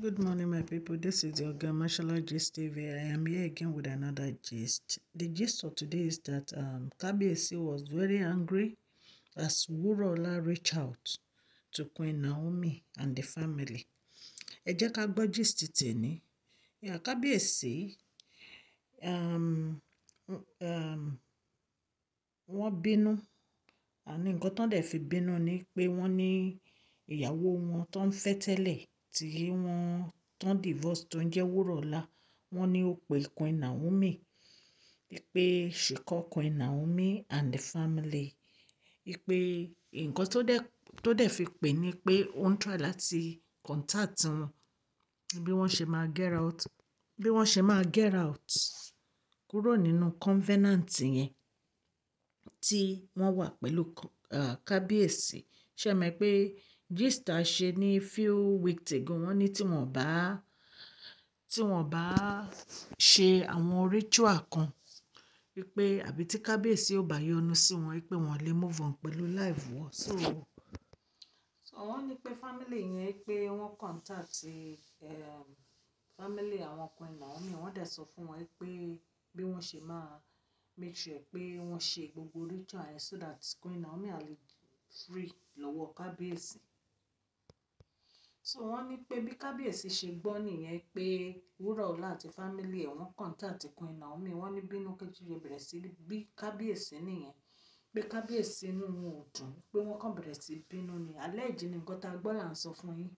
Good morning, my people. This is your girl Mashallah Gist TV. I am here again with another gist. The gist of today is that Kabiyesi was very angry as Wuraola reached out to Queen Naomi and the family. Ẹ jẹ́ ká gbọ́ gist tèmi. Yeah, Kabiyesi wọ́n bínú. Àní nǹkan tán dẹ̀ fi bínú ni pé wọ́n ní ìyàwó wọn tó ń fẹ́ tẹ́lẹ̀ tí wọ́n tán divorce tó ń jẹ́ Wuraola, wọ́n ní ó pe Queen Naomi, pé she call Queen Naomi and the family, pé nǹkan tó dẹ̀ fi pè ní pé ó ń try láti contact wọn bí wọ́n ṣe máa get out, bí wọ́n ṣe máa get out kúrò nínú covenant yẹn tí wọ́n wà pẹ̀lú Kábíyèsí. Ṣé ẹ mọ̀ pé gist a ṣe ní few weeks ago, wọ́n ní tí wọ́n bá ṣe àwọn ritual kan wípé àbí tí Kábíyèsí ò bá yọ́nú sí wọn wípé wọ́n lè move on pẹ̀lú life wọn. So wọ́n ní pé family yẹn, pé wọ́n contact family àwọn Queen Naomi, wọ́n dẹ̀ sọ fún wọn pé bí wọ́n ṣe máa make sure pé wọ́n ṣe gbogbo ritual yẹn so that Queen Naomi á lè free lọ́wọ́ Kábíyèsí. So wọ́n ní pé bí Kábíyèsí ṣe gbọ́ nìyẹn pé Wuraola àti family ẹ̀, wọ́n contact Queen Naomi. Wọ́n ní bínú kékeré bẹ̀rẹ̀ sí bí Kábíyèsí nìyẹn, pé Kábíyèsí inú wọn ò dùn, pé wọ́n kàn bẹ̀rẹ̀ sí bínú ni. Alleged ní nǹkan tá a gbọ́ là ń sọ fún yín.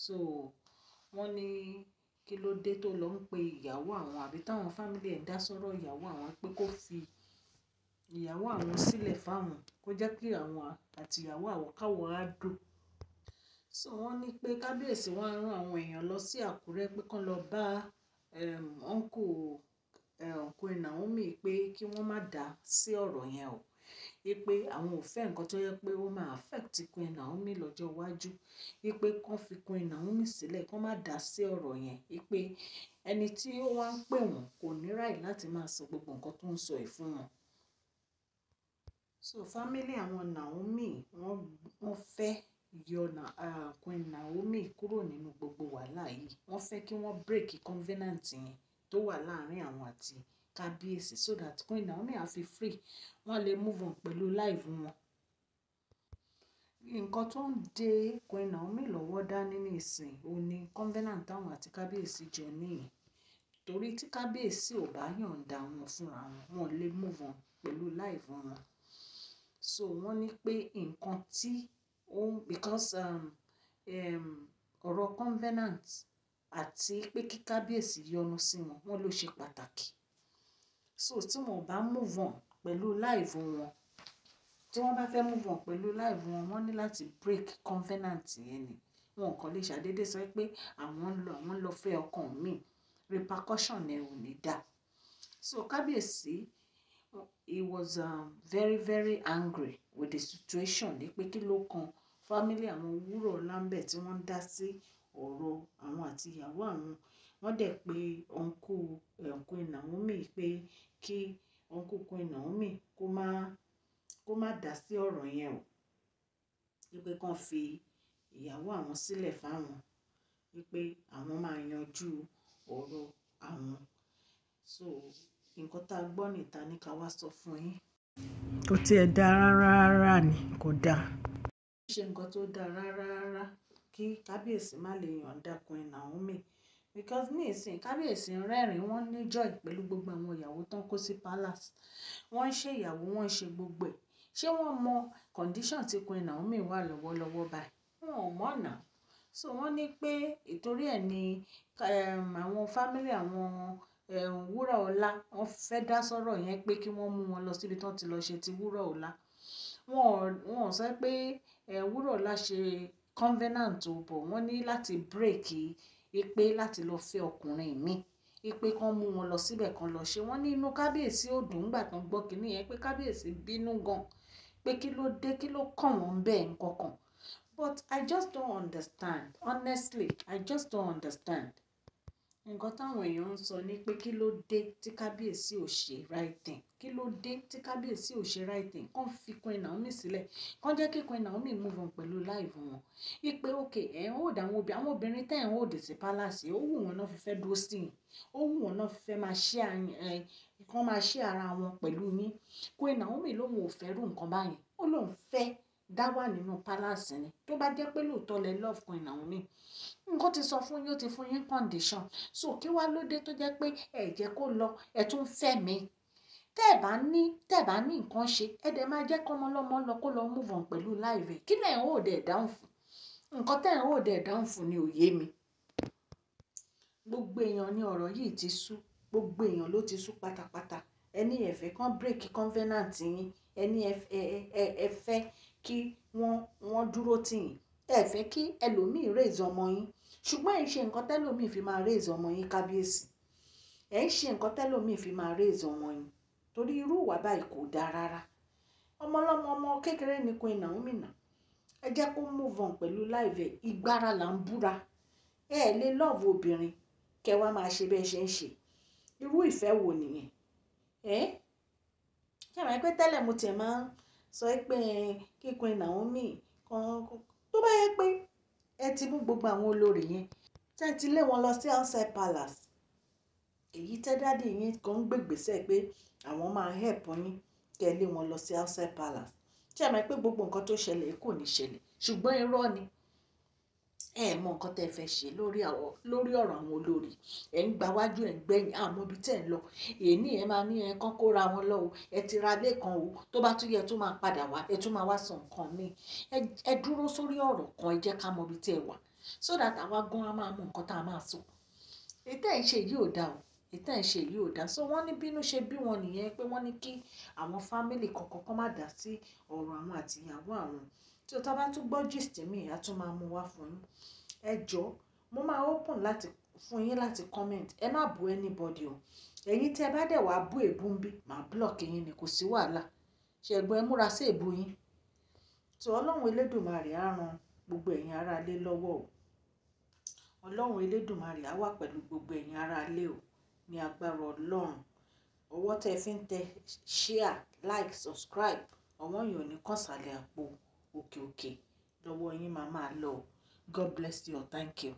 So wọ́n ní kí ló dé tó lọ ń pe ìyàwó àwọn àbí táwọn family ẹ̀ dá sọ́rọ̀ ìyàwó àwọn, pé kó fi ìyàwó àwọn sílẹ̀ fáwọn, kó jẹ́ kí àwọn àti ìyàwó àwọn káwọn á dùn. So wọ́n ní pé Kábíyèsí wọ́n rán àwọn èèyàn lọ sí Àkúrẹ́ pé kí wọ́n lọ bá uncle Queen Naomi pé kí wọ́n má dá sí ọ̀rọ̀ yẹn o. Wípé àwọn ò fẹ́ nǹkan tó jẹ́ pé ó máa affect Queen Naomi lọ́jọ́ iwájú. Wípé kí wọ́n fi Queen Naomi sílẹ̀, kí wọ́n má dá sí ọ̀rọ̀ yẹn. Wípé ẹni tí ó wá ń pè wọ́n kò ní right láti máa sọ gbogbo nǹkan tó ń sọ yìí fún wọn. So family àwọn Naomi, wọ́n fẹ́ yọ Queen Naomi kúrò nínú gbogbo wàhálà yìí. Wọ́n fẹ́ kí wọ́n break covenant yẹn tó wà láàárín àwọn àti Kábíyèsí so that Queen Naomi á fi free, wọ́n lè move on pẹ̀lú life wọn. Nǹkan tó ń de Queen Naomi lọ́wọ́ dání nísìn, òun ní covenant táwọn àti Kábíyèsí jọ ní yẹn. Torí tí Kábíyèsí ò bá yọ̀ǹda wọn fúnra wọn, wọn lè move on pẹ̀lú life wọn. So wọ́n ní pé nǹkan tí ó because ọ̀rọ̀ covenant àti pé kí Kábíyèsí yọ́nú sí wọn, wọ́n ló ṣe pàtàkì. So tí wọ́n ò bá move on pẹ̀lú life wọn, tí wọ́n bá fẹ́ move on pẹ̀lú life wọn, wọ́n ní láti break covenant yẹn ni. Wọn kàn lè ṣàdédé sọ pé àwọn ń lọ fẹ́ ọkọ mi. Repercussion ẹ ò ní dá. So Kábíyèsí, he was very very angry with the situation, ní pé kí ló kan family àwọn Wuraola ńbẹ̀ tí wọ́n ń dá sí ọ̀rọ̀ àwọn àti ìyàwó àwọn. Wọ́n dẹ̀ pé uncle Queen Naomi pé kí uncle Queen Naomi kó má dá sí ọ̀rọ̀ yẹn o. Wípé kí wọ́n fi ìyàwó àwọn sílẹ̀ fáwọn. Wípé àwọn máa yanjú ọ̀rọ̀ àwọn. So nǹkan tá a gbọ́ níta ní ká wá sọ fún yín. Kò tí ì dá rárá rárá ni, kò da. Ṣe nǹkan tó dáa rárá rárá kí Kábíyèsí má lè yọ̀ǹda Queen Naomi, because ní ìsìn Kábíyèsí ń rẹ́rìn, wọ́n ní joy pẹ̀lú gbogbo àwọn ìyàwó tó ń kó sí palace. Wọ́n ń ṣe ìyàwó, wọ́n ń ṣe gbogbo ẹ̀. Ṣé wọ́n mọ condition tí Queen Naomi wà lọ́wọ́lọ́wọ́ báyìí? Wọn ò mọ̀ náà. So wọ́n ní pé ìtorí ẹ̀ ni àwọn family àwọn Wuraola, wọ́n fẹ́ dá sọ́rọ̀ yẹn pé kí wọ́n mú wọn lọ síbi tí wọ́n ti lọ ṣe ti Wuraola. Wọ́n ò sọ pé Wuraola ṣe covenant o, but wọ́n ní láti break pé láti lọ fẹ́ ọkùnrin mi, pé kí wọ́n mú wọn lọ síbẹ̀ kan lọ ṣe. Wọ́n ní inú Kábíyèsí ò dùn nígbà tó ń gbọ́ kíní yẹn, pé Kábíyèsí bínú gan, pé kí ló dé, kí ló kàn wọ́n bẹ́ẹ̀ nǹkan kan. But I just don't understand. Honestly, I just don't understand. Nǹkan táwọn èèyàn ń sọ ni pé kí ló dé tí kábíyèsí ò ṣe right thing? Kí ló dé tí kábíyèsí ò ṣe right thing? Kàn fi Queen Naomi sílẹ̀, kàn jẹ́ kí Queen Naomi move on pẹ̀lú life wọn. Wípé okay, ẹ̀ ń hold àwọn obìnrin, àwọn obìnrin tẹ́ ẹ̀ ń hold sí palace, ó wù wọ́n náà fi fẹ́ dúró sí yín. Ó wù wọ́n náà fi fẹ́ máa share, ẹ̀, kàn máa share ara wọn pẹ̀lú yín. Queen Naomi lóun ò fẹ́ rú nǹkan báyẹn. Ó lóun fẹ́ dá wà nínú palace ni. Tó bá jẹ́ pé lóòótọ́ lẹ love Queen Naomi, nǹkan ti sọ fún yín, ó ti fún yín condition. So kí wá ló dé tó jẹ́ pé ẹ jẹ́ kó lọ, ẹ tún fẹ́ mi? Tẹ́ ẹ bá ní nǹkan ṣe, ẹ dẹ̀ máa jẹ́ kí ọmọ ọlọ́mọ lọ kó lọ move on pẹ̀lú life ẹ̀. Kí lẹ̀ ń hold ẹ̀ down fún? Nǹkan tẹ́ ẹ̀ ń hold ẹ̀ down fún ni ò yé mi. Gbogbo èèyàn ní ọ̀rọ̀ yìí ti sú. Gbogbo èèyàn ló ti sú pátápátá. Ẹni ẹ fẹ́ kàn break covenant yín. Ẹni ẹ fẹ́ kí wọ́n dúró tì yín. Ẹ fẹ́ kí ẹlòmíì raise ọmọ yín. Ṣùgbọ́n ẹ̀ ń ṣe nǹkan tẹ́lòmíì fi máa raise ọmọ yín, kábíyèsí. Ẹ̀ ń ṣe nǹkan tẹ́lòmíì fi máa raise ọmọ yín. Torí irú ìwà báyìí kò dáa rárá. Ọmọ ọlọ́mọ, ọmọ kékeré ni Queen Naomi náà. Ẹ jẹ́ kó move on pẹ̀lú life ẹ̀. Ìgbára là ń búra. Ẹ lè love obìnrin kẹ wá máa ṣe bí ẹ ṣe ń ṣe. Irú ìfẹ́ wo nìyẹn? Ẹ́, ṣé ẹ mọ̀ pé tẹ́lẹ̀ mo tiẹ̀ máa ń sọ pé kí Queen Naomi kan tó bá yẹ pé ẹ ti mú gbogbo àwọn olórí yẹn, tí ẹ ti lé wọn lọ sí outside palace. Èyí tẹ́ daddy yín kan ń gbégbèsè pé àwọn máa help yín kí ẹ lé wọn lọ sí outside palace. Ṣé ẹ mọ̀ pé gbogbo nǹkan tó ṣẹlẹ̀ kò ní ṣẹlẹ̀? Ṣùgbọ́n irọ́ ni. Ẹ mọ nǹkan tí ẹ fẹ́ ṣe lórí ọ̀rọ̀ àwọn olórí. Ẹ ń gba wájú, ẹ̀ ń gbẹ̀yìn, a mọ ibi tí ẹ̀ ń lọ. Èní ẹ máa ní ẹ kàn kó ra wọn lọ o. Ẹ ti ra ilé kan o. Tó bá tún yẹ, ẹ tún máa padà wá, ẹ tún máa wá sọ nǹkan mi. Ẹ dúró sórí ọ̀rọ̀ kan, ẹ jẹ́ ká mọ ibi tí ẹ wà. So that àwa gan a máa mọ nǹkan tí a máa sọ. Èyí tí ẹ̀ ń ṣe yìí ò dáa o. Èyí tí ẹ̀ ń ṣe yìí ò dáa. So wọ́n ní bínú ṣe bí wọn nìyẹn pé wọ́n ní kí àwọn family kọ̀ọ̀kan kan má dà sí ọ̀rọ̀ àwọn àti ìyàwó àwọn. Tí o bá tún gbọ́ gist mi, a tún máa mú wá fún yín. Ẹ jọ, mo máa open láti fún yín láti comment. Ẹ má bú anybody o. Ẹ̀yin tí ẹ bá dẹ̀ wá bú èébú ń bí, màá block yín ni, kò sí wàhálà. Ṣé ẹ̀gbọ́n ẹ múra sí èébú yín? So Ọlọ́run Elédùmarè á ran gbogbo ẹ̀yin ará ilé lọ́wọ́ o. Ọlọ́run Elédùmarè á wà pẹ̀lú gbogbo ẹ̀yin ará ilé o. Ní agbára Ọlọ́run. Ọwọ́ tí ẹ fi ń tẹ share, like, subscribe, ọwọ́ yẹn ò ní kàn sálẹ̀ àpò òkè òkè. Lọ́wọ́ yín máa máa lọ o. God bless you all. Thank you.